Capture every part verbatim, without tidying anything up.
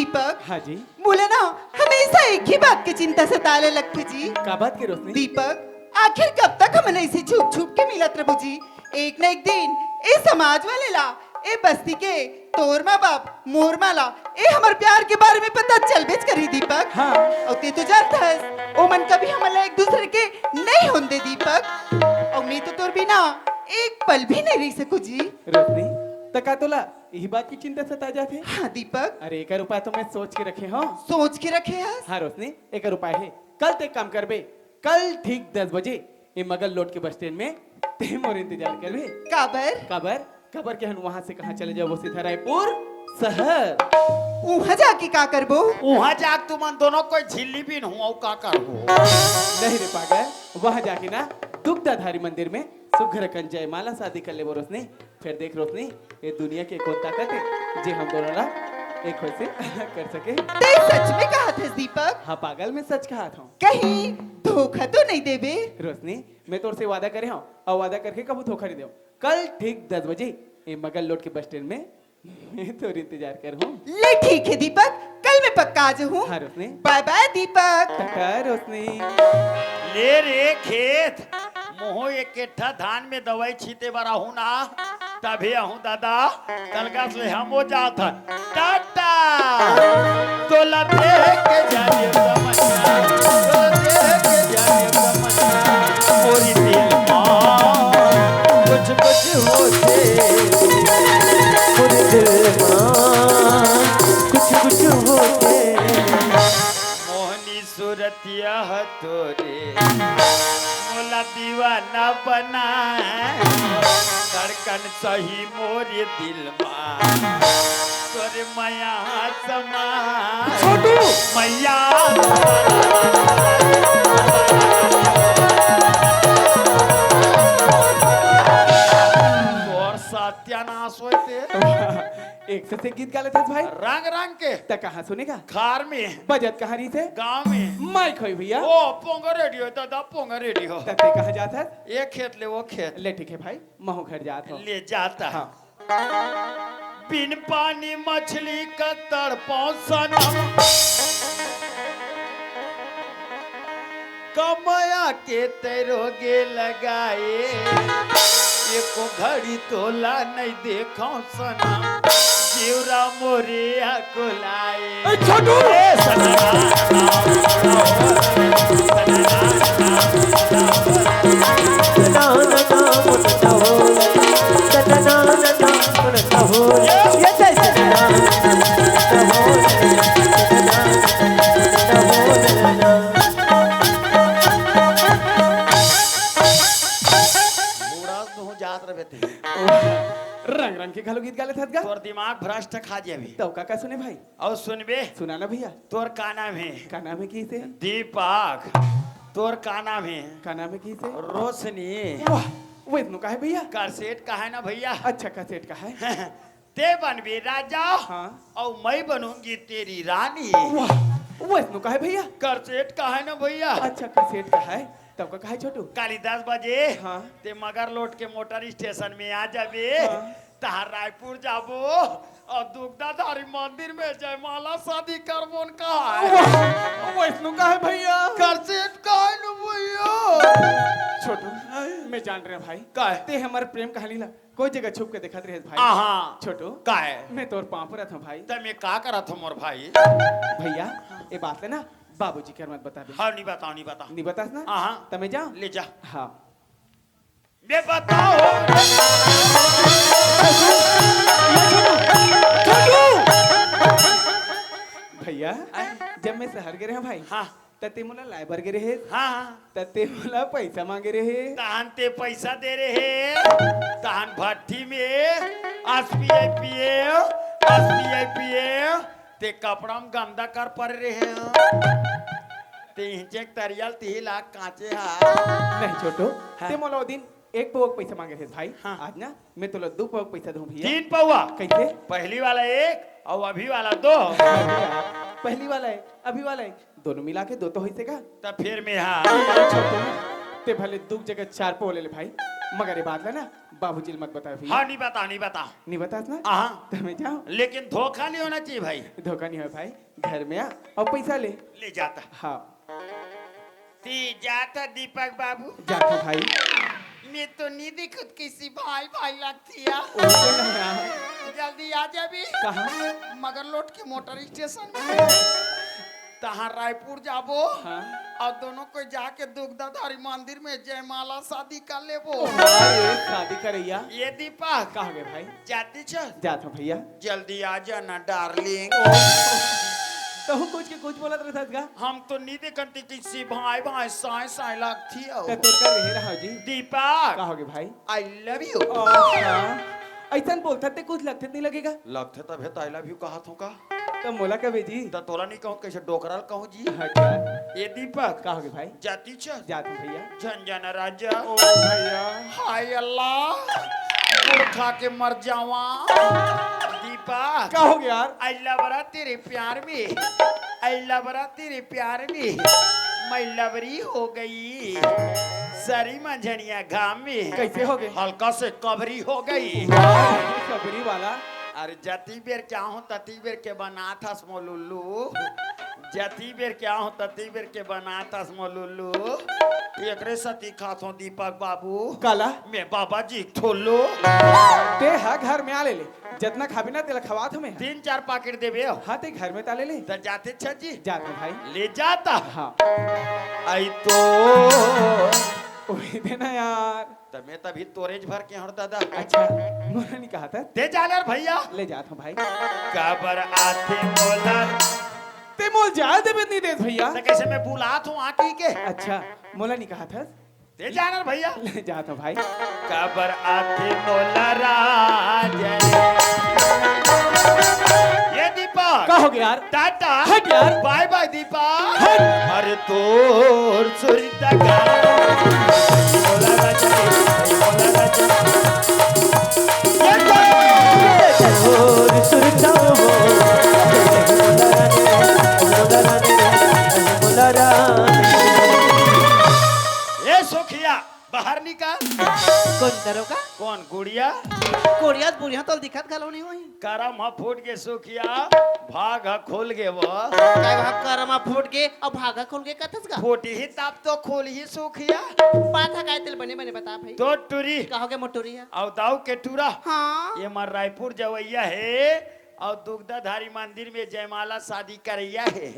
दीपक, हाँ जी। मोला ना हमेशा एक ही बात के चिंता सताए ल लगथे जी। का बात के रोशनी? दीपक, आखिर कब तक हमन ऐसे छुप छुप के मिलत रहबो जी? एक न एक दिन ए समाज वाले ला, ए बस्ती के तोर माँ बाप, मोर माँ ला, ए हमर प्यार के बारे में पता चलबेच करही दीपक। हाँ। अउ ते तो जानत हस, ओमन कभी हमन ला एक दूसरे के नहीं होन दे दीपक। अउ मैं तो तोर बिना एक पल भी नहीं रह सकूं जी। रोशनी, त का तोला यही बात की चिंता सता जाथे? हाँ दीपक। अरे, एकर उपाय तो मैं सोच के रखे हंव। सोच के रखे हस? हाँ रोशनी, एकर उपाय हे। कल ते काम करबे, कल ठीक दस बजे ए मगल लोट के बस स्टैंड में ते मोर इंतजार करबे। काबर? काबर? काबर के हम वहां से कहाँ चले जाबो, सीधा रायपुर शहर। उहाँ जाके का करबो? उहाँ जाके तुमन दोनों कोई झिल्ली बीनहू, अउ का करहू? नहीं रे पागल, वहां जाके ना दुग्धाधारी मंदिर में सुघर अकन जयमाला शादी कर लेबो रोशनी। फिर देख रोशनी, ये दुनिया के कौन ताकत हे जे हम दोनों ला एक होए से अलग कर सके। ते सच में कहत हस दीपक? हाँ पागल, मैं सच कहत हंव। कहीं धोखा तो नहीं देबे? रोशनी, मैं तोर से वादा करे हंव, अउ वादा करके कभू धोखा नहीं देवंव। कल ठीक दस बजे ए मगल लोट के बस स्टैंड में मैं तोर इंतजार करहूं। ले ठीक हे दीपक, कल मैं पक्का आ जाहूं। हाँ रोशनी। बाय बाय दीपक। टाटा रोशनी। ले रे खेत, मोहो एक केठा धान में दवाई छीते बर आहूं ना, तभे आहूं दादा, तलगा से हमो जात हन। टाटा। तोला देख के जाने समझ, तोला देख के जाने समझ, मोरी दिल मा कुछ कुछ होथे, मोरी दिल मा कुछ कुछ होथे। मोहनी सूरतिया ह तोरे, मोला दीवाना बनाए, धड़कन सही मोरे दिल मा, तोरे मया समा। छोटू! मया। तोर सत्यानाश होते। एक से, से गीत गा लेथस भाई। रंग रंग के। त कहाँ सुने का? घर में। बजत कहाँ रहिसे? गाँव में। माइक होई भैया। ओ, पोंगा रेडियो, दादा, पोंगा रेडियो। त ते कहाँ जात हस? ये खेत ले वो खेत। ले ठीक हे भाई, महूं घर जात हंव। ले जात हंव। हाँ। बिन पानी मछली का तड़पांव सनम, कमया के तैरोगे लगाए, एको घड़ी तोला नहीं देखंव सनम, जीवरा मोरे अकुलाए। ए छोटू! ए सनम, बूढ़ा तू जात रहे थे। रंग रंग के घलो गीत गा लेथस गा। तोर दिमाग भ्रष्ट खा जाबे। त का का सुने भाई? अउ सुनबे? सुना ना भैया। तोर का नाम हे? का नाम हे किसे? दीपक। तोर का नाम हे? का नाम हे किसे? रोशनी। वाह, वैसनो का हे भैया? कैसेट का हे ना भैया? अच्छा, कैसेट का हे। ते बनबे राजा, हाँ। अउ मैं बनूंगी तेरी रानी। वाह, वैसनो का हे भैया? कैसेट का हे ना भैया? अच्छा, कैसेट का हे। तब का कहे छोटू? काली दस बजे हाँ। ते मगर लोट के मोटर स्टेशन में आ जाबे। हाँ। तहार रायपुर जाबो अउ दुग्धाधारी मंदिर में जयमाला शादी करबोन का हे। वाह, वैसनो का हे भैया? कैसेट का हे ना भैया? छोटू, मैं जान रहे भाई। का हे? ते हमर प्रेम कहानी ला कोई जगह छुप के देखत रहे भाई। आहा। छोटू, का हे? मैं तोर पाँव परत हंव भाई। त मैं का करत हंव मोर भाई? भैया, ये बात ले ना बाबूजी के मत बता दे। हाँ, नहीं बताओ, नहीं बताओ। नहीं बतास ना? हाँ, हाँ। त मैं जांव? ले जा। हाँ। मैं बताओ। भैया, आय। जब मैं शहर गे रहेंव भाई, हाँ। त ते मोला लाए बर गे रहेस। हाँ, हाँ। त ते मोला पैसा मांगे रहे। तहान ते पैसा दे रहे। तहान भट्ठी में S P I P M, S P I P M, ते कपड़ा में गंदा कर परे रहे। ते इंचेक तरियल तिही लाख कांचे हा। नहीं छोटू, हाँ। ते मोला ओ दिन एक पउवा पैसा मांगे रहे भाई। हाँ। आज ना मैं तोला दू पउवा पैसा दूं भैया। तीन पउवा। कैसे? पहली वाला एक अउ अभी वाला दो। पहली वाला एक, अभी वाला एक, दोनों मिला के दो तो होइसे का? त फिर में हा। छोटू, ते भले दू जगह चार पो ले ले भाई, मगर ये बात ला ना बाबूजी ल मत बतावे भैया। हाँ, नहीं बता, नहीं बता। नहीं बतास ना? हाँ। त मैं जाऊँ? लेकिन धोखा नहीं होना चाहिए भाई। धोखा नहीं होय भाई, घर में आ अउ पैसा ले। ले जाता। हाँ। ती जाता दीपक बाबू। जाता भाई। मैं तो नहीं देखत किसी भाई भाई लगती है। ओके ना यार। जल्दी आ जाबी। कहाँ? मगर लौट के मोटर स्टेशन। तहाँ रायपुर जाबो। हाँ। अउ दोनों कोई जाके दुग्धाधारी मंदिर में जयमाला शादी कर लेबो। अरे शादी करैया। ये दीपक। कहाँ गए भाई? जाती चल। जात हूँ भैया। जल्दी आ जाना डार्लिंग। तहू कुछ के कुछ बोलत रहत का? हम तो नहीं देखन ती किसी भाई भाई साय साय लगती हो। त तोर का रहे रहा जी। दीपक। का होगे भाई? I love you। ऐसन बोलथस ते कुछ लगथे त नहीं लगेगा? लगथे तभे त I love you कहत हूँ का? त मोला कबे जी? त तोला नहीं कहूँ, कैसे डोकरा ल कहूँ जी? अच्छा। ये दीपक। का होगे भाई? जाती चल। जात हूँ भैया। झन जाना राजा। ओ भैया। हाय अल्लाह, गुड़ खा के मर जावा। दीपक। का होगे यार? I love रहा तेरे प्यार में, I love रहा तेरे प्यार में, मैं लवरी हो गई। सरी मंझनिया घाम में। कैसे होगे? हल्का से कबरी हो गई। कबरी वाला। अरे जती बेर के आहूँ तती बेर के बनाथस मोर लुल्लू। जती बेर के आहूँ तती बेर के बनाथस मोर लुल्लू। एकरे सती खाथों दीपक बाबू। काला? मैं बाबा जी ठोलो। ते हा घर में आ ले ले। जतना खाबे ना तेला खवात हूँ मैं। तीन चार पाकिट देबे हो। हाँ ते घर में त ले ले। त जाते छा जी। जात हूँ भाई। ले जाता। हाँ। आई तो। ओही दे ना यार। त मैं तभी तोरेज भर के हूँ दादा। अच्छा, मोला नहीं कहत हस? ते जाना रे भैया। ले जात हूँ भाई। काबर आथे मोला। ते मोला जाय देबे नहीं देत भैया। त कैसे मैं बुलात हूँ आकी के? अच्छा, मोला नहीं कहत हस? ते जाना रे भैया। ले जात हूँ भाई। काबर आथे मोला राजा रे। ये दीपक। का होगे यार? टाटा। हट यार। बाय बाय दीपक। हट। अरे तोर सुरता का। बोला राजा, बोला राजा। ये तो तोर सुरता वो। बोला रानी, बोला रानी, बोला रानी। ए सुखिया, बाहर निकल। कोन दरोगा? कोन गुड़िया? गुड़िया त बुढ़िया तोला दिखत घलो नहीं होही। करम ह फूट गे सुखिया, भाग ह खुल गे वो। काय वहाँ करम ह फूट गे अउ भाग ह खुल गे कथस का? फूटही तब तो खुलही सुखिया। बात ह काय तेला बने बने बता भाई। तो टुरी। का होगे मोर टुरी ह? अउ दाऊ के टुरा। हाँ। ये मन रायपुर जवैया हे। अउ दुग्धाधारी मंदिर में जयमाला शादी करैया हे।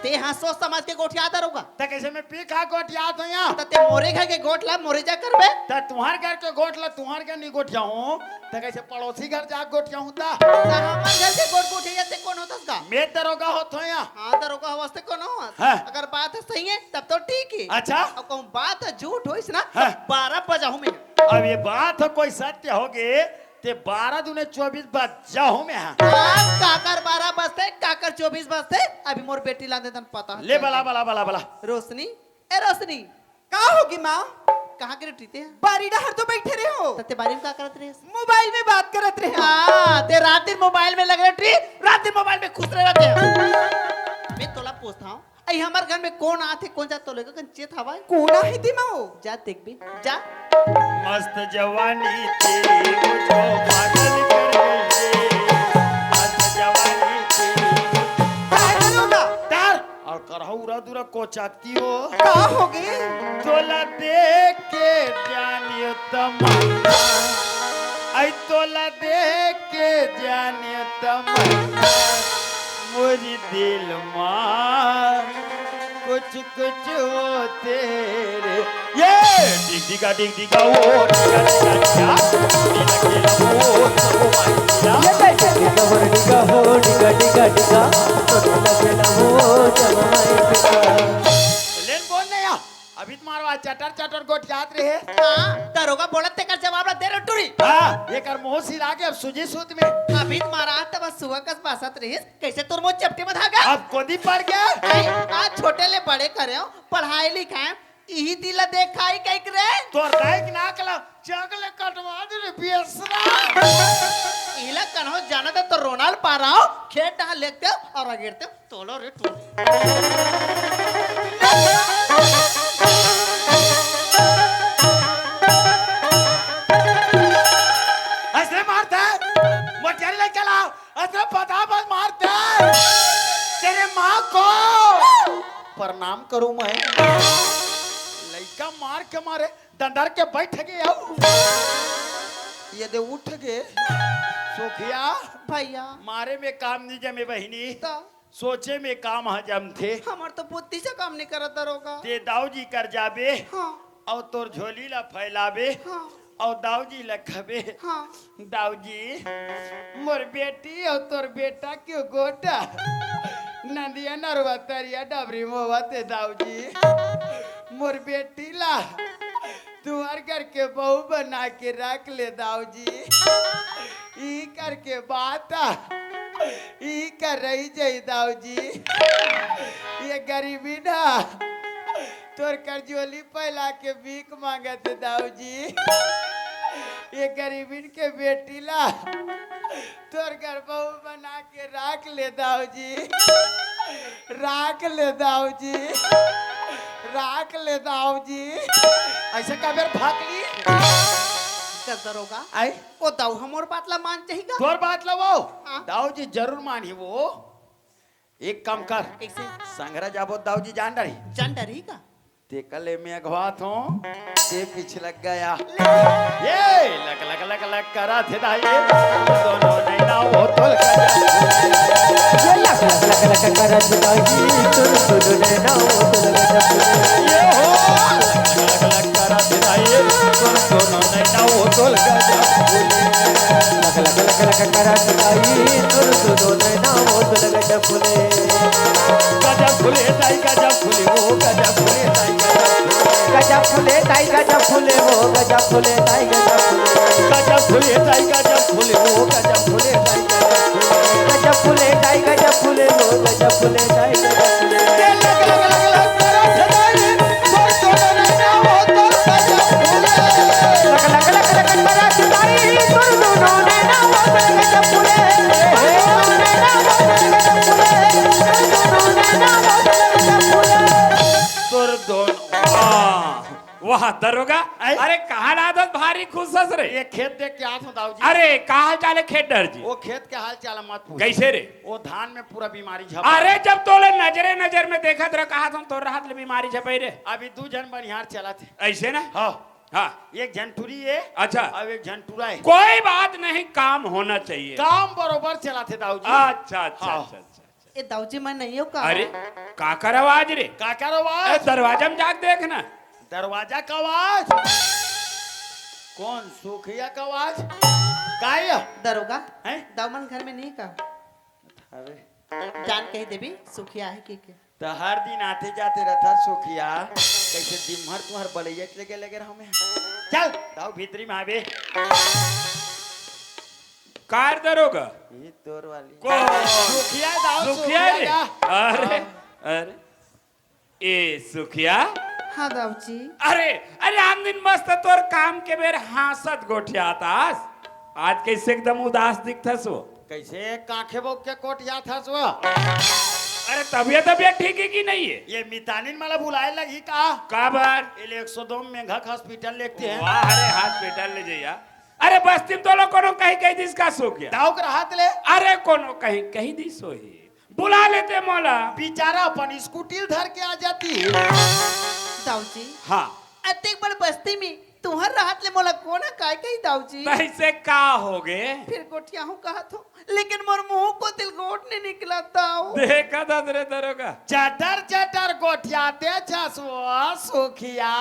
ते हा सोच समझ के गोठिया दरोगा। त कैसे मैं पी खा गोठियात हूँ यहाँ? त ते मोरे घर के गोठ ला मोरे जा करबे। त तुम्हार घर के गोठ ला तुम्हार घर नहीं गोठिया हूँ, त कैसे पड़ोसी घर जा गोठिया हूँ त? त हमर घर के गोठ गोठिया ते कोन होतस का? मैं दरोगा होत हूँ यहाँ। हाँ, दरोगा होवस ते कोन होवस? हाँ। अगर बात ह सही हे, तब तो ठीक हे। अच्छा। अउ कहूँ बात ह झूठ होइस ना, हाँ। त बारह बजाहूँ मैं। अब ये बात ह कोई सत्य होगे, ते बारह दूने चौबीस बज जाहूँ मैं। हाँ, काकर बारह बजथे, काकर चौबीस बजथे, अभी मोर बेटी ला दे तन पता। ले बला, बला, बला, बला। रोशनी, ए रोशनी। का होगे माँ? कहाँ के रहे टुरी ते? बारी डहर तो बैठे रहे हो। त ते बारी में का करत रहे? मोबाइल में बात करत रहे हो। हाँ, ते रात दिन मोबाइल में लगे रहे टुरी, रात दिन मोबाइल में खुश रहे रहते हैं। मैं तोला पूछता हूँ, अई हमर घर में कोन आथे, कोन जाथे, तोला कन चेत हवय? कोन आही दिमाओ? जा देखबे, जा। मस्त जवानी तेरी मुझको पागल कर गई है। मस्त जवानी तेरी। काय करोगा? तार। अउ करहू उरा दुरा कोचाती हो। का होगे? तोला देख के जानियो तमन्ना। अई तोला देख के जानियो तमन्ना। मोरी दिल मा कुछ कुछ होथे रे। ये डिग डिगा डिग डिगा वो डिगा डिगा डिगा। डिगा डिगा वो सब माई डिगा। ये कैसे डिगा वो डिगा हो डिगा डिगा डिगा। तो डिगा डिगा वो सब माई डिगा। लेन बोल नहीं आ। अभी तुम्हारा चटर चटर गोठियात रहे। हाँ, दरोगा बोलत तेकर जवाब ला दे रे टुरी। हाँ, एकर मुंह सिला के अब सूजी सूत में। अभी तुम्हारा तब सुआ कस बासत रहिस, कैसे तोर मुंह चपटे में धागा? अब कोदी पड़ गया। आई, आज छोटे ले बड़े करे हो, पढ़ाई लिखाई, इही दिल ला देखाई कहिक रे। तोर दाई के नाक ला जंग ले कटवा दे रे बेसरा। इला कन्हो जाना त तो रोनाल पा रहा हो, खेत डहा लेते हो और अगेरते हो। तोलो रे टोली। अरे पता मत मार दे। तेरे माँ को प्रणाम करूं मैं? लइका मार के मारे, दंदर के बैठ गे अउ ये दे उठ गे। सुखिया, भैया। मारे में काम नहीं जमे बहिनी, त? सोचे में काम ह जमथे। हमर तो बुद्धि से काम नहीं करत दरोगा। ते दाऊ जी कर जाबे, हाँ। अउ तोर झोली ला फैलाबे, हाँ। अउ दाऊ जी ला कबे, हाँ। दाऊ जी, मोर बेटी अउ तोर बेटा के गोटा नदिया नरवा तरिया डबरी मोवा ते दाऊ जी, मोर बेटी ला तुंहर घर के बहू बना के रख ले दाऊ जी। ई करके बात, ई कर रही जई दाऊ जी। ये गरीबी ना तोर कर झोली फैला के भीख मांगत हे दाऊ जी। ये गरीबिन के बेटी ला तोर घर बहू बना के राख ले दाऊ जी, राख ले दाऊ जी, राख ले दाऊ जी। ऐसे का बेर भाग ली? कर दरोगा। आई? ओ दाऊ हमर बात ला मान जाही का? तोर बात ला वो? हाँ। दाऊ जी जरूर मानही वो। एक काम कर। कैसे? संघरा जाबो दाऊ जी जान डरही। जान डरही का? ते कले में अगवात हों, ते पिछलक गया। ये लक लक लक लक करा थे दाई, दोनों नैना वो तोल गया। ये लक लक लक लक करा थे दाई, दोनों नैना वो तोल गया। ये हो लक लक लक लक करा थे दाई, दोनों नैना वो तोल गया। लक लक लक लक करा थे दाई, दोनों नैना वो तोल गया। गजब फूले दाई, गजब फूले वो, गजब फूले दाई, गजब फूले। गजब फूले दाई, गजब फूले वो, गजब फूले दाई, गजब फूले। गजब फूले दाई, गजब फूले वो, गजब फूले दाई, गजब फूले। गजब फूले दाई, गजब फूले वो, गजब फूले दाई, गजब फूले। ये लग, लग, लग, लग, तरस दाई, तोर, तोर, नैना वो, तोर, गजब फूले। लग, लग, लग, लग, तरस दाई, तोर, तोर, नैना वो, तोर, गजब फूले। तोर दोन, वाह, वाह, दरोगा। आई? अरे, कहाँ लादत भारी खुश हस रे? ये खेत देख के आत हों, दाऊ जी। अरे, का हाल चाल है खेत डर जी? वो खेत के हाल चाल मत पूछ। कैसे रे? वो धान में पूरा बीमारी झपा अरे, है। जब तोले नजरे नजर में देखत रह, कहा तुम तोर रहत ले बीमारी झपई रे। अभी दू झन बनिहार चलत हे। ऐसे ना? हाँ। हाँ। एक झन टुरी हे। अच्छा। अब एक झन टुरा हे। कोई बात नहीं, काम होना चाहिए। काम बरोबर चलत हे, दाऊ जी। अच्छा, अच्छा, हाँ। अच्छा, अच्छा, अच्छा। ए दाऊ जी, मैं नहीं हूँ का? अरे, काकर आवाज रे? काकर आवाज? ए, दरवाजा में जाके देख ना। दरवाजा का आवाज? कौन सुखिया का आवाज? का ये? दरोगा, हैं? दाऊ मन घर में नहीं का? अरे। जान कही देबी, सुखिया है कि के? त हर दिन आते जाते रहता सुखिया, कैसे दिन भर तुम्हार बलैया के लगे लगे रहो मैं। चल, दाऊ भीतरी में आवे। कार दरोगा? ये तोर वाली। कौन? सुखिया दाऊ, सुखिया सुखिया रे? का? अरे, हाँ। अरे। ए सुखिया। हाँ दाऊ जी। अरे, अरे, आन दिन मस्त तोर काम के बेर हाँसत गोठियात हस, आज कैसे एकदम उदास दिखथस वो? कैसे काखे बोक के गोठियात हस वो? अरे, तबियत, तबियत ठीक है कि नहीं है? ये मितानिन मला बुलाए लगी का? काबर? ये ले एक सौ दो मेघा के हॉस्पिटल लेगथे। वाह रे, हॉस्पिटल ले जइया। अरे, बस्ती में तोला कोनो कहीं कही दिस का सुखिया? दाऊ के रहत ले। अरे, कोनो कहीं कही दिस होही। बुला लेते मोला। बेचारा अपन स्कूटी धर के आ जाती। दाऊ जी। हाँ। अतेक बड़ बस्ती में तुहर रहत ले मोला कोन ह काय कही दाऊ जी? तैसे का होगे? फिर गोठियाहूँ कहत हो, लेकिन मोर मुँह कोती ले गोठ नइ निकलत दाऊ। देखत हस रे दरोगा। चटर चटर गोठियाते हस वो सुखिया।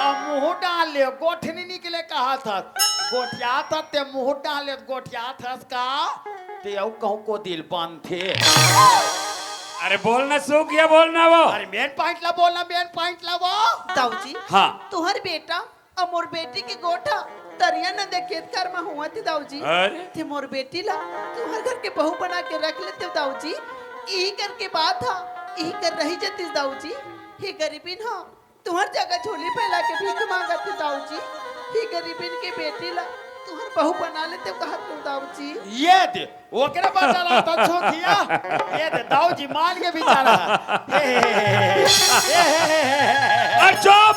अब मुँह डाल ले, गोठ नइ निकले कहत हस। गोठियात हस ते मुँह डाल ले गोठियात हस का? ते अउ कहूँ कोती ले बनथे। अरे बोल ना सुखिया, बोल ना वो। अरे main point ला बोल ना, main point ला वो। दाऊ जी, हाँ। तुहर बेटा अउ मोर बेटी के गोठ ह तरिया नदिया खेत खार म होवत हे दाऊ जी। अरे। ते मोर बेटी ला तुहर घर के बहू बना के रख लेते दाऊ जी। इही करके बात ह, इही कर रही जतिस दाऊ जी। हे गरीबिन ह, तुहर जगह झोली फैला के भीख मांगत हे दाऊ जी। हे गरीबिन के बेटी ला तुहर बहू बना लेते कहत हे दाऊ जी। ये दे, ओकरे बदला त सुखिया। ये दे, दाऊ जी मान के बेचारा। हे, हे, हे, हे, हे। अरे चुप!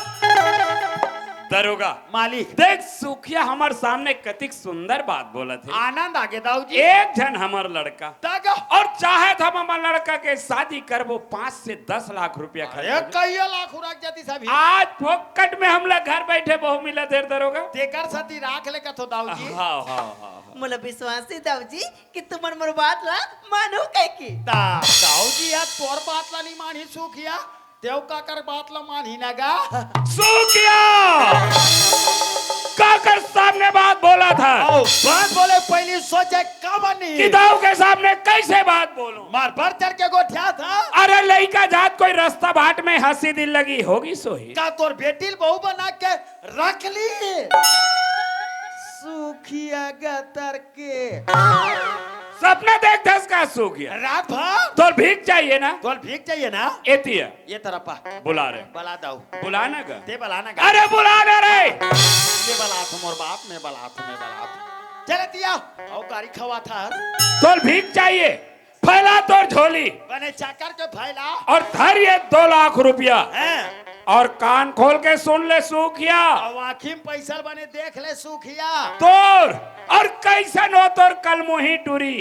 दरोगा, मालिक। देख, सुखिया हमर सामने कतिक सुंदर बात बोलत हे। आनंद आगे दाऊ जी। एक झन हमर लड़का तग। और चाहे त हम हमर लड़का के शादी करबो, पाँच से दस लाख रुपया खर्च अरे, करबो। कइयो लाख उड़क जाती सभी। आज फोकट में हमला घर बैठे बहू मिलत हे दरोगा। तेकर सती राख ले कथो दाऊ जी। हाँ, हाँ, हाँ, हाँ। मोला विश्वास हे दाऊ जी कि तुमन मोर बात ला मानो कहिके। दा-, दाऊ जी, यार तोर बात ला नहीं मानी सुखिया। तेव काकर बात ला मानही ना गा? सुखिया! काकर सामने बात बोलत हस? आओ, बात बोले पहली सोचे का बनी? कि दाऊ के सामने कैसे बात बोलूं? मार बढ़ चढ़ के गोठियाथस। अरे लइका जात कोई रस्ता बाट में हंसी दिल लगी होगी सोही। का तोर बेटी ल बहू बना के रख ली? सुखिया गतर के। सपना देखथस का सुखिया? रात भर। तोर भीख चाहिए ना? तोर भीख चाहिए ना? एती आ। ये तरफ आ। बुला रे। बुला दाऊ। बुला ना गा। ते बुला ना गा। अरे बुला ना रे। मैं बलात हूँ मोर बाप, मैं बलात हूँ, मैं बलात हूँ। चल एती आ। आओ गारी खवाथस। तोर भीख चाहिए? फैला तोर झोली। बने चाकर के फैला। और धर ये दो लाख रुपया। हैं। और कान खोल के सुन ले सुखिया। अब आँखी में पैसा बने देख ले सुखिया। तोर और कैसन हो तोर कलमुही टूरी।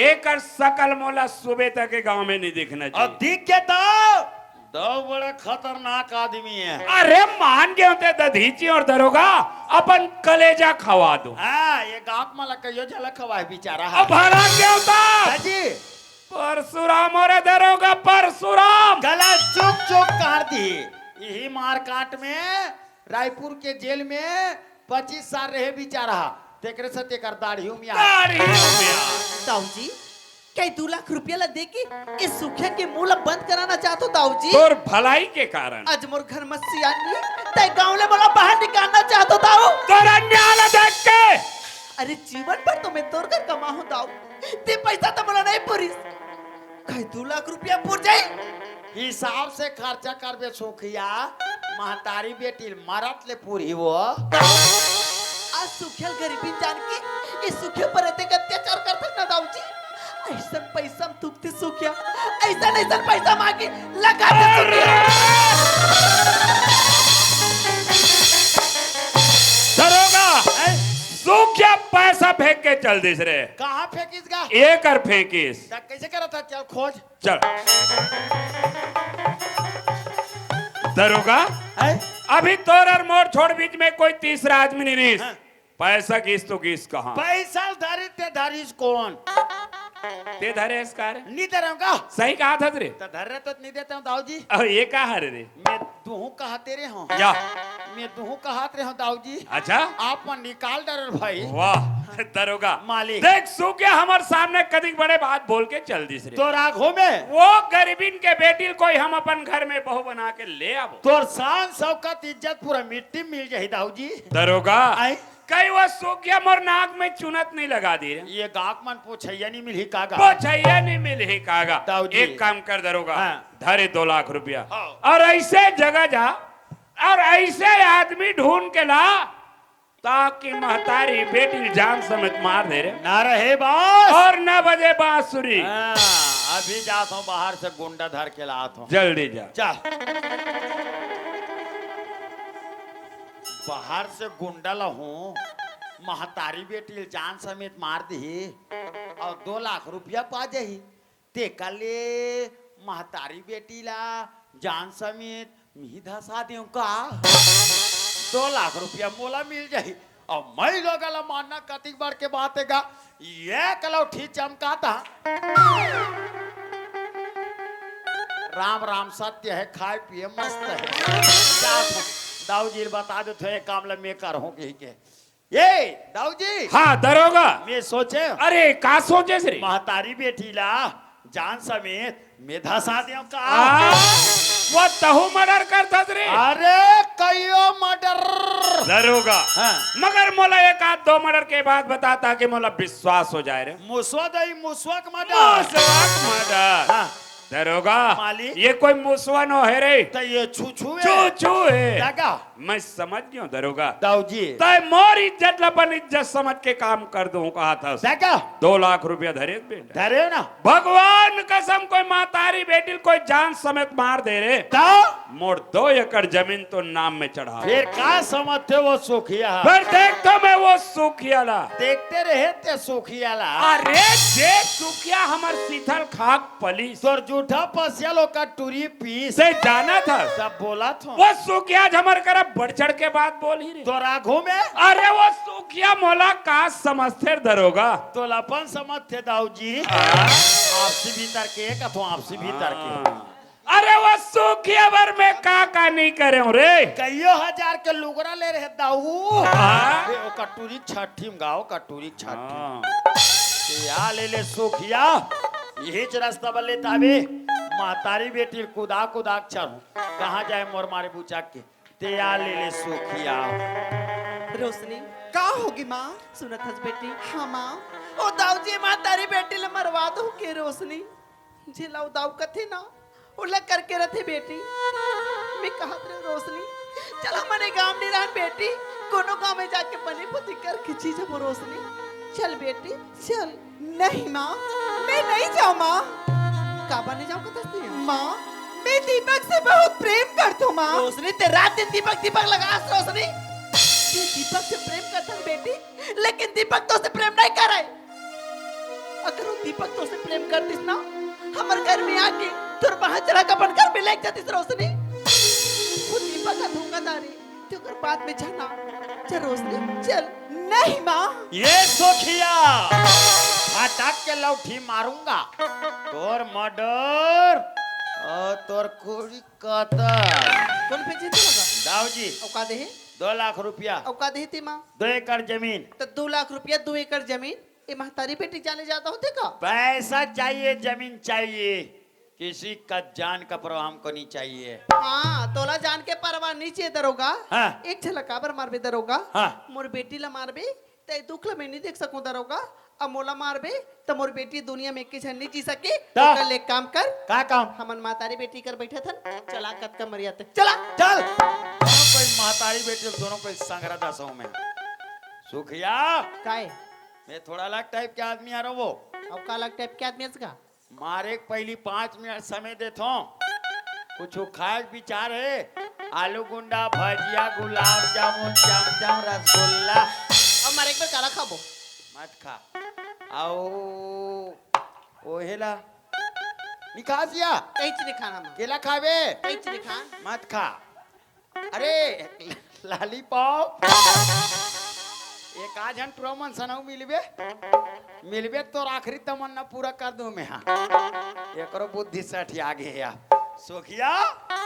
एकर सकल मोला सुबह तक के गांव में नहीं दिखना और चाहिए। दिख के तो दो बड़ा खतरनाक आदमी है। अरे मान के होते दधीची और दरोगा अपन कलेजा खवा दो। हाँ, ये गांव में लग यो झलक खवाए बेचारा है। अब भला के होता? हाँ जी। परशुराम और दरोगा परशुराम। गला चुक चुक काट दी। यही मारकाट में रायपुर के जेल में पच्चीस साल रहे बेचारा। तेकरे से तेकर दाढ़ी उमिया। दाढ़ी उमिया। दाऊ जी, कई दू लाख रुपया ला दे के इस सुखिया के मुंह ला बंद कराना चाहत हो दाऊ जी? तोर भलाई के कारण। आज मोर घर में सियान नहीं, तय गांव ले मोला बाहर निकालना चाहत हो दाऊ? तोर अन्याय ला देख के। अरे जीवन भर तो मैं तोर घर कमा हूँ दाऊ, ते पैसा तो मोला नहीं पूरिस। कई दू लाख रुपया पूर जाई। हिसाब से खर्चा करबे सुखिया, महतारी बेटी मरत ले पूरी वो। आज सुखिया गरीबी जान के ये सुखिया पर एतेक अत्याचार करथस ना दाऊ जी। ऐसन पैसा में तुकते सुखिया, ऐसन ऐसन पैसा मांगी लगा दे सुखिया। दरोगा, हैं? सुखिया पैसा फेंक के चल दिस रे। कहाँ फेंकिस गा? एकर फेंकिस। त कैसे करत हस? चल खोज। चल। दरोगा, हैं? अभी तोर और मोर छोड़ बीच में कोई तीसरा आदमी नहीं रहिस। हाँ। पैसा गिस तो गिस कहाँ? पैसा धरे ते धरिस कौन? ते धरे हस का रे? नहीं धरे हूँ का? सही कहाथस रे। तो धरे तो नहीं देते हूँ दाऊ जी। अब ये का हरे रे? मैं दुहू कहाते रे हूँ। या। मैं दुहू कहात रे हूँ दाऊ जी। अच्छा। आप मन निकाल डरल भाई। वाह, दरोगा। मालिक। देख सुखिया हमर सामने कतिक बड़े बात बोल के चल दिस रे। तोर आँखों में। वो गरीबिन के बेटी ल कोई हम अपन घर में बहू बना के ले आबो। तोर शान शौकत इज्जत पूरा मिट्टी में मिल जाही दाऊ जी। दरोगा। आई। कई वो सुखिया मोर नाक में चुनत नहीं लगा दी रे। ये गाँव मन पोछैया नहीं मिलही का गा? पोछैया नहीं मिलही का गा? दाऊ जी। एक काम कर दरोगा, हाँ। धरे दो लाख रुपया। हाँ। और ऐसे जगह जा और ऐसे आदमी ढूंढ के ला ताकि महतारी बेटी जान समेत मार दे रे। ना रहे बांस। और ना बजे बांसुरी। हाँ, अभी जात हूँ बाहर से गुंडा धर के लात हूँ। जल्दी जा। चल। बाहर से गुंडा ला हूँ, महतारी बेटी ल जान समेत मार दिही और दो लाख रुपया पा जाही। तेकर ले महतारी बेटी ला जान समेत मिही धसा देव का? दो लाख रुपया मोला मिल जाही। अब मैं लोग ला मानना कतिक बड़ के बात हे गा। एक लौठी चमकाता। राम राम सत्य है, खाए पिए मस्त है। जा, दाऊ जी ल बता दे, थो एक काम ला मैं करहूँ कही के। ए, दाऊ जी। हाँ, दरोगा। मैं सोचे। अरे, का सोचेस रे? महतारी बेटी ला जान समेत मैं धसा देव का? आ, वो तहू मर्डर करथस रे। अरे, कइयो मर्डर। दरोगा। हाँ। मगर मोला एक आध दो मर्डर के बात बता, ताकि मोला विश्वास हो जाए रे। मुसवा दई, मुसवा के मर्डर। मुसवा के मर्डर। हाँ। दरोगा, मालिक। ये कोई मुसवा नो हे रे। त ये छू छू हे। छू छू हे। दादा। मैं समझ गयो दरोगा। दाऊ जी। तय मोर इज्जत ला अपन इज्जत समझ के काम कर दूं कहा था। दादा। दो लाख रुपया धरे बेटा। धरे ना। भगवान कसम कोई महतारी बेटी ल कोई जान समेत मार दे रे। त? मोर दो एकड़ जमीन तो नाम में चढ़ा। फिर का समझते वो सुखिया? फिर देख तो मैं वो सुखिया ला। देखते रहे ते सुखिया ला। अरे जे सुखिया हमर सीथल खाक पलिस। तोर जूठा पसिया ल ओकर टूरी पीस। ते जानत हस। सब बोलत हों। वो सुखिया आज हमर करा बढ़ चढ़ के बात बोलही रे। तोर आघू में? अरे वो सुखिया मोला का समझथे रे दरोगा? तोला अपन समझथे दाऊ जी। हाँ। आपसी भीतर के, कथों आपसी भीतर के। हाँ। अरे वो सुखिया बर मैं का का नहीं करे हूँ रे। कइयो हजार के लुगरा ले रहे दाऊ। हाँ। ए, ओकर टूरी छठी म गाओ, ओकर टूरी छठी। हाँ। ते आ ले ले सुखिया, इहीच रस्ता बले ताबे, महतारी बेटी ल कुदा कुदा के चढ़ू, कहाँ जाए मोर मारे बुचक के, ते आ ले ले सुखिया। रोशनी। का होगे माँ? सुनत हस बेटी? हाँ माँ। ओ दाऊ जी, महतारी बेटी ल मरवा दो के रोशनी, जेला ओ दाऊ कथे ना, ओला करके रथे बेटी। मैं कहत रहे रोशनी, चल हमने गांव नहीं रहन बेटी, कोनो गांव में जाके बने पुती करके जी जबो रोशनी। चल बेटी, चल। नहीं माँ, मैं नहीं जाऊँ माँ। काबर नहीं जाऊँ कथस नहीं? माँ, मैं दीपक से बहुत प्रेम करत हूँ माँ। रोशनी, ते रात दिन दीपक, दीपक लगास रोशनी। ते दीपक से प्रेम करत हस बेटी, लेकिन दीपक तोसे प्रेम नहीं करे। अगर वो दीपक तोसे प्रेम करतिस ना, हमर घर में आके तोर बाँह चढ़ा के अपन घर में लेके जातिस रोशनी। वो दीपक ह धोखाधारी, ते ओकर बात में झना। चल रोशनी, चल। नहीं माँ। ये सुखिया, फटाक के लौठी मारूंगा। तोर मर्डर और तोर कुड़ी कतल। कौन भेजे तू लगा? दाऊ जी। अउ का देहे? दो लाख रुपया। अउ का देहे ते माँ? दो एकड़ जमीन। त दो लाख रुपया, दो एकड़ जमीन, ए महतारी बेटी जाने जाता होते का? पैसा चाहिए, जमीन चाहिए, किसी का जान का परवाह हमको नहीं चाहिए। हाँ, तोला जान के परवाह नहीं चाहिए दरोगा। हाँ। एक झलक काबर मारबे दरोगा? हाँ। मोर बेटी ला मारबे, ते दुख ला मैं नहीं देख सकूं दरोगा। अब मोला मारबे, त मोर बेटी दुनिया में एक झन नहीं जी सके। त? ओकर ले काम कर। का काम? हमन महतारी बेटी कर बैठे थन, चला कतका मरिया ते। चला। चल। दोनों कोई महतारी बेटी, दोनों कोई संगरा दसों में। सुखिया। काय? मैं थोड़ा अलग टाइप के आदमी आ रहा वो। अब का अलग टाइप के आदमी है इसका? मारे के पहली पाँच मिनट समय देथों। कुछ खाए के विचार है? आलू गुंडा, भजिया, गुलाब जामुन, चमचम, रसगुल्ला। अब मारे एक बार काला खाबो। मत खा। आओ, ओहेला। निकास या। कहीं नहीं खाना मैं। केला खाबे? कहीं नहीं खान। मत खा। अरे, लॉलीपॉप। एक आध झन टुरा मन सनऊ मिलबे, मिलबे तोर आखिरी तमन्ना पूरा कर दूं मैं, हाँ। एकरो बुद्धि सठिया गे हे। सोखिया,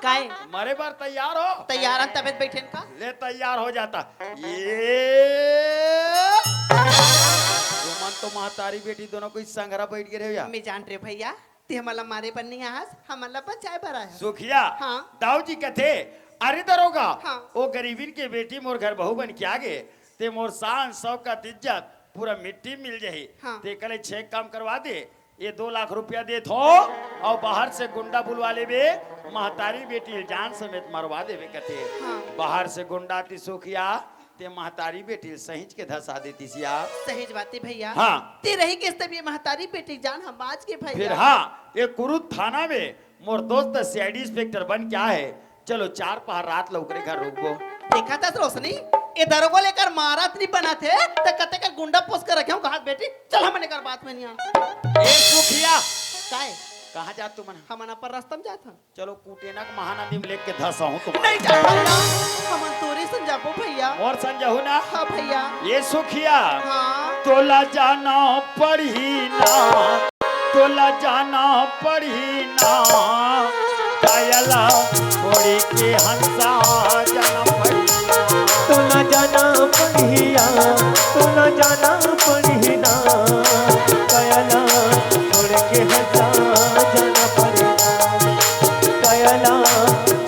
काय? मरे बर तैयार हो? तैयार हन, तबे त बैठेन का? ले, तैयार हो जाता। ये तुमन तो महतारी बेटी दोनों कोई संगरा बैठ गे रहे हो यार। मैं जान रहे भैया, ते हमला मारे बर नहीं आहस, हमला बचाए बर आए हस। सुखिया, हाँ। दाऊ जी कथे, "अरे दरोगा, हाँ। ओ गरीबिन के बेटी मोर घर बहू बन के आ गे, ते मोर शान, शौकत, इज्जत पूरा मिट्टी मिल जाही। हाँ। ते कले छेक काम करवा दे, ये दो लाख रुपया देत हो, अउ बाहर से गुंडा बुलवा लेबे, महतारी बेटी जान समेत मरवा देबे," कथे। हाँ। बाहर से गुंडा ती सुखिया, ते महतारी बेटी ल सहिंच के धसा देतिस या। सहिंच बात हे भैया। हाँ। ते रही के तब ये महतारी बेटी जान हम बाँच गे भैया। फिर हाँ, ये कुरुद थाना में मोर दोस्त C I D inspector बन के आए हे। चलो चार पहर रात ल ओकरे घर रुकबो। देखा था रोशनी, ये दरोगा ल एकर मारत नहीं बनत हे, त कते का गुंडा पोस के रखे हूँ, कहा बेटी, चल हमन एकर बात में नहीं आ। ए सुखिया। काय? कहाँ जात तुमन? हमन अपन रास्ता में जात हन। चलो, कुटेना के महानदी में लेके धसा हूँ तुम। नहीं जात भैया, हमन तोरे संग जाबो भैया। मोर संग जाहू ना? हाँ भैया। ये सुखिया, हाँ। तोला जाना पड़ही ना, तोला जाना पड़ही ना, कायला छोड़ी के हंसा जाना पड़ही ना। तोला जाना पड़ही ना, तोला जाना पड़ही ना, कायला छोड़ के हंसा जाना पड़ही ना। कायला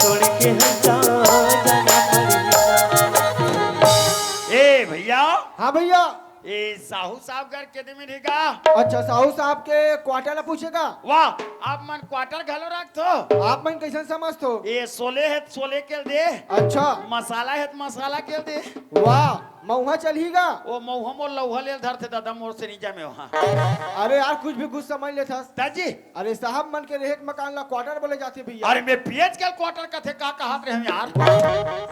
छोड़ के हंसा जाना पड़ही ना। ए भैया। हाँ भैया। ए साहू साहब घर के दे मिलेगा। अच्छा, साहू साहब के क्वार्टर ला पूछेगा? वाह, आप मन क्वार्टर घलो रखथो? आप मन कैसन समझथो? ये सोले हे, सोले के दे। अच्छा। मसाला हे त मसाला के दे। वाह, मऊहा चलही गा? वो मऊहा मोर लऊहा ले धरथे दादा, मोर से नहीं जमे वहाँ। अरे यार, कुछ भी कुछ समझ लेथस। दाजी। अरे साहब मन के रेहे के मकान ला क्वार्टर बोले जाथे भैया। अरे मैं पीएच के क्वार्टर कथे, का कहत रहे हम यार?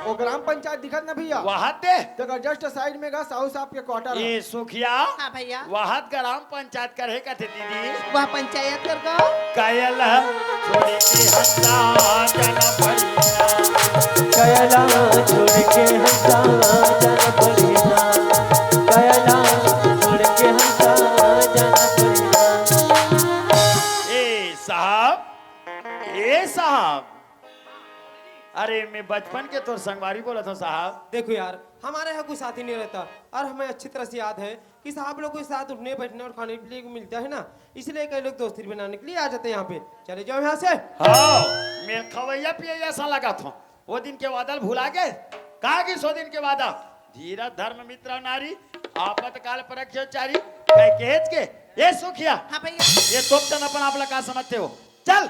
वो ग्राम पंचायत दिखत ना भैया? वहाँ ते। तेकर जस्ट साइड में गा साहू साहब के क्वार्टर हे। ये सुखिया। हाँ भैया। वहाँ ग्राम पंचायत करे कथे दीदी। वह पंचायत कर गा। कयल छोड़ के हंसा जाना पड़िया। कयला छोड़ के हंसा जाना पड़िया। कयला छोड़ के हंसा जाना पड़िया। ए साहब, ए साहब, अरे मैं बचपन के तोर संगवारी बोलत हूँ साहब। देखो यार, हमारे यहाँ कोई साथी नहीं रहता और हमें अच्छी तरह से याद है कि साहब लोग के साथ उठने बैठने और खाने पीने को मिलता है ना, इसलिए कई लोग दोस्ती बनाने के लिए आ जाते हैं यहाँ पे। चले जाओ यहाँ से। हाँ, मेल खवैया पियैया सा लगा था। वो दिन के वादा ल भुला गे? कहाँ गिस वो दिन के वादा? धीरज धर्म मित्र नारी, आपातकाल परख चारी, कह के हेच के। ये सुखिया। हाँ भैया। ये तोप तन अपन आप ला का समझते हो? चल,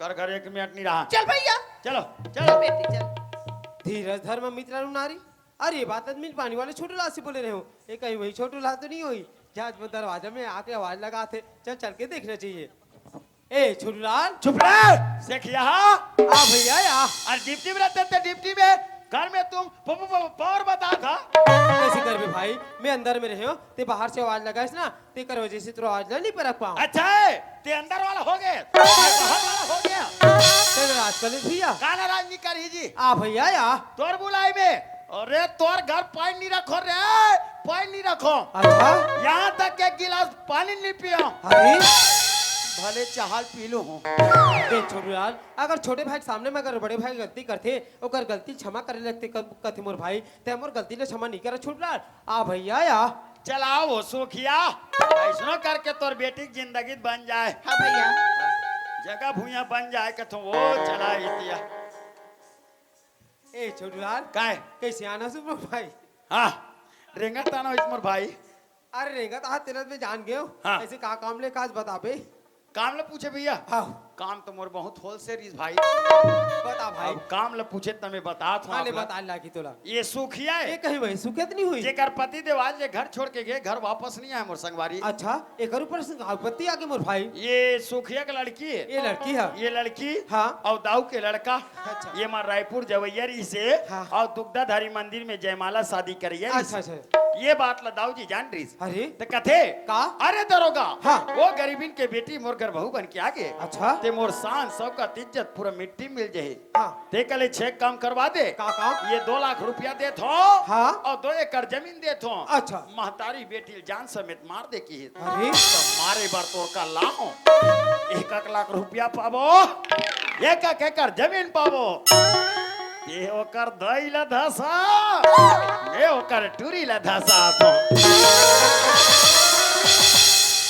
कर घर एक मिनट नहीं रहा। चल भैया। चलो, चल चलो। बेटी चल। धीरज धर्म मित्र नारी। अरे, ये बात आदमी पानी वाले छोटू लाल से बोले रहे हो। ये कहीं वही छोटू लाल तो नहीं होई? जहाँ दरवाजा में आके आवाज लगाथे। चल, चल के देखना चाहिए। ए, छोटू लाल। चुप रहे। शेख यहाँ। आ भैया, या। अरे, डिप्टी में रहते थे, डिप्टी में। घर में तुम प-, प-, प-, पावर बता था। कैसे करबे भाई? मैं अंदर में रहे हो, ते बाहर से आवाज लगाइस ना, तेकर वजह से तोर आवाज ला नहीं परख पाऊँ। अच्छा है, ते अंदर वाला हो गए, ते बाहर वाला हो गया। ते नाराज कर ले भैया। का नाराज नहीं करी जी? आ भैया, या। तोर बुलाई में। अरे, तोर घर पानी नहीं रखो रे, पानी नहीं रखो। अच्छा। यहाँ तक एक गिलास पानी नहीं पियो। अरे। भले चाहल पी लो हूँ। देख छोटू लाल, अगर छोटे भाई के सामने में अगर बड़े भाई गलती करथे, ओकर गलती क्षमा करे लगथे, क-, कथे मोर भाई, ते मोर गलती ला क्षमा नहीं करे छोटू लाल। आ भैया, या। चलाओ वो सुखिया, ऐसनो करके तोर बेटी के जिंदगी बन जाए। हाँ भैया। जगह भुइयां बन जाए, कथो वो चला इतिया। ए, छोटू लाल। काय? कैसे आना सुन मोर भाई? हाँ, रेंगत आना इस मोर भाई। अरे रेंगत आ, तेरा मैं जान गयो। हाँ। ऐसे का काम ले काज बताबे? काम ले पूछे भैया? हाँ। काम तो मोर बहुत होल से रीस भाई। बता भाई। अब काम ले पूछे त मैं बतात हूँ हाँ, आप ले ला। बता लागी तोला। ये सुखिया ये है। कहीं वही सुखिया तो नहीं हुई? जेकर पति देव आज ले घर छोड़ के गए, घर वापस नहीं आए मोर संगवारी। अच्छा, एकर ऊपर से आपत्ति आ गई मोर भाई। ये सुखिया के लड़की है। ये लड़की है। ये लड़की हाँ। और दाऊ के लड़का। अच्छा। ये मां रायपुर जवैया रहिसे हाँ। और दुग्धाधारी मंदिर में जयमाला शादी करिए अच्छा, रहिसे। अच्छा। ये बात ला दाऊ जी जान रहिस। अरे। त कथे, का? अरे दरोगा, हाँ। वो गरीबिन के बेटी मोर घर बहू बन के आ गे। अच्छा। ते मोर शान शौकत इज्जत पूरा मिट्टी मिल जाही। हाँ। ते कले छेक काम करवा दे। का काम? ये दो लाख रुपया देत हो हाँ। और दो एकड़ जमीन देत हो। अच्छा। महतारी बेटी ल जान समेत मार दे की। अरे। त मारे बर तोर का लाओ। एक एक लाख रुपया पाबो, एक एक एकड़ जमीन पाबो। ते ओकर दई ला धसा, मैं ओकर टूरी ला धसा तो।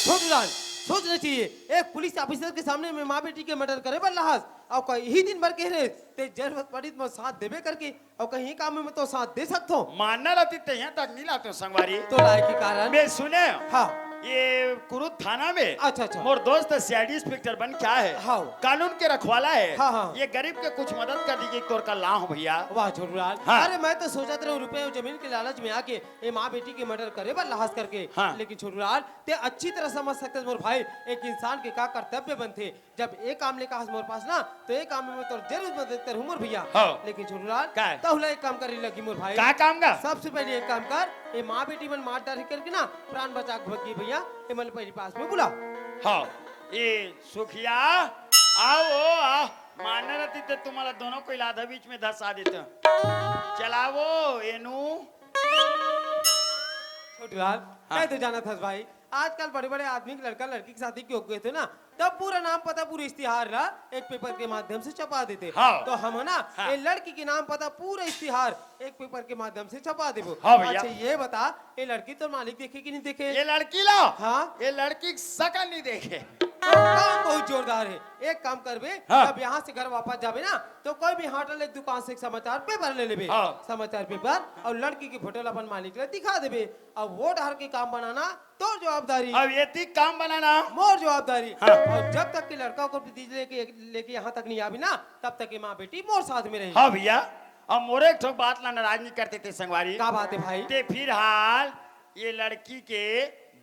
छोटूलाल, सोचना चाहिए। एक पुलिस ऑफिसर के सामने में माँ बेटी के मर्डर करे बर लाहस, अउ का यही दिन भर के रे, ते जरूरत पड़ी त मोर साथ देबे करके, अउ कहीं काम में तो साथ दे सकथो। मानना रहती ते यहाँ तक नहीं लाते संगवारी। तो लाए के कारण? मैं सुने। हाँ। ये कुरुद थाना में अच्छा, अच्छा। मोर दोस्त सीआईडी इंस्पेक्टर बन के आए हे। हाँ। कानून के रखवाला हे। हाँ, हाँ। ये गरीब के कुछ मदद कर दीजिए, तोर का लाहूं भैया। वाह छोटूलाल। हाँ। अरे मैं तो सोचत रहूं रुपये अउ जमीन के लालच में आके ये माँ बेटी के मर्डर करे बर लाहस करके। हाँ। लेकिन छोटूलाल ते अच्छी तरह समझ सकते मोर भाई, एक इंसान के का कर्तव्य बनथे। जब ए काम ले कहास मोर पास ना, तो ए काम में मैं तोर जरूर मदद करहूं मोर भैया। हाँ। लेकिन छोटूलाल, का है? तहुला एक काम करे लगी मोर भाई। का काम का? सबसे पहले एक काम कर, ए माँ बेटी मन मार डारी करके ना, प्राण बचा के भगी भैया, ए मन पहली पास में बुला। हाँ, ए सुखिया, आओ, आओ, मानना रहती तो तुम्हारा दोनों को इलाधा बीच में धसा देते। चलाओ, एनू। छोटूलाल, हाँ। मैं तो जानत हस भाई, आजकल बड़े-बड़े आदमी के लड़का लड़की के शादी के हो गए थे ना, तब पूरा नाम पता पूरा इश्तिहार ला एक पेपर के माध्यम से छपा देते। हाँ। तो हम है ना, हाँ। ये लड़की के नाम पता पूरा इश्तिहार एक पेपर के माध्यम से छपा देबो। हाँ भैया। अच्छा ये बता, ये लड़की तोर मालिक देखे कि नहीं देखे? ये लड़की ला? हाँ। ये लड़की के शकल नहीं देखे। काम बहुत जोरदार हे। एक काम करबे, हाँ। जब यहाँ से घर वापस जाबे ना, तो कोई भी होटल, एक दुकान से एक समाचार पेपर ले लेबे। हाँ। समाचार पेपर अउ लड़की के फोटो ला अपन मालिक ला दिखा देबे। अब वो डहर के काम बनाना तोर जवाबदारी। अब एती काम बनाना। मोर जवाबदारी। हाँ। अउ जब तक कि लड़का ओकर पति लेके, लेके यहाँ तक नहीं आबे ना, तब तक ये माँ बेटी मोर साथ में रही। हाँ भैया, अब मोरे एक ठो बात ला नाराज नहीं करते थे संगवारी। का बात हे भाई? ते फिलहाल ये लड़की के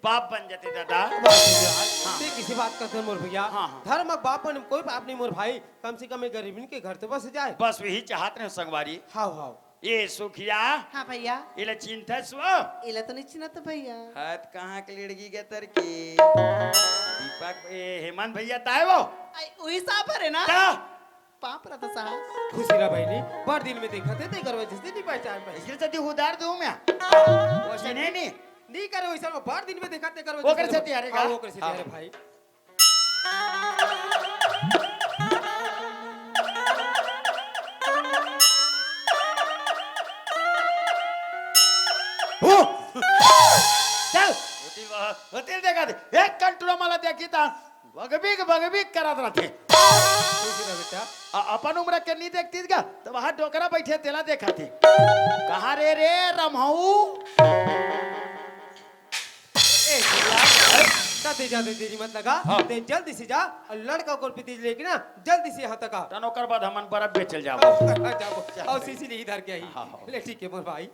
बाप बन जाते दादा। बाप बन जाते। हाँ। ते किसी बात करते मोर भैया? हाँ, हाँ। धर्म बाप बने कोई बाप नहीं मोर भाई, कम से कम एक गरीबन के घर तो बस जाए। बस वही चाहत रहे संगवारी। हाँ, हाँ। ये सुखिया। हाँ भैया। इला चिंता सुआ। इला तो नहीं चिन्हत भैया। हाथ कहाँ के लड़की के तर के? दीपक, ए, हेमंत भैया ताए वो? आई, वही साहब हरे ना? ता? पाप रहता साहब। खुशी रहा बहिनी, बड़ दिन में देखत हे, ते करवा जिस दिन नहीं पहचान पाए। इसलिए जदी उधार दूं मैं। वो चिन्हे नहीं। नहीं करे वैसा, वो बड़ दिन में देखत हे, ते करवा ओकर जिस दिन से तैयार हे हाँ, का? ओकर से हाँ। तैयार हे भाई। हो! चल, होतिल बा-, होतिल देखा दे। एक कंटूरा मला देखी ता, बगबीक, बगबीक करत रहते। खुशी रहा बेटा। आ, अपन उम्र के नहीं देखती का, तो वहाँ डोकरा बैठे तेला देखा थे। कहा रे, रे, रमहू? ए, यार, अरे, ता ते जादे देरी मत लगा। हाँ। ते जल्दी से जा अउ लड़का ओकर पति लेके ना जल्दी से यहाँ तक आ। तन ओकर बाद हमन बरफ बेचल जाबो। जाबो। अउ सीसी नहीं इधर के आई। हाँ, हाँ। ले ठीक हे मोर भाई।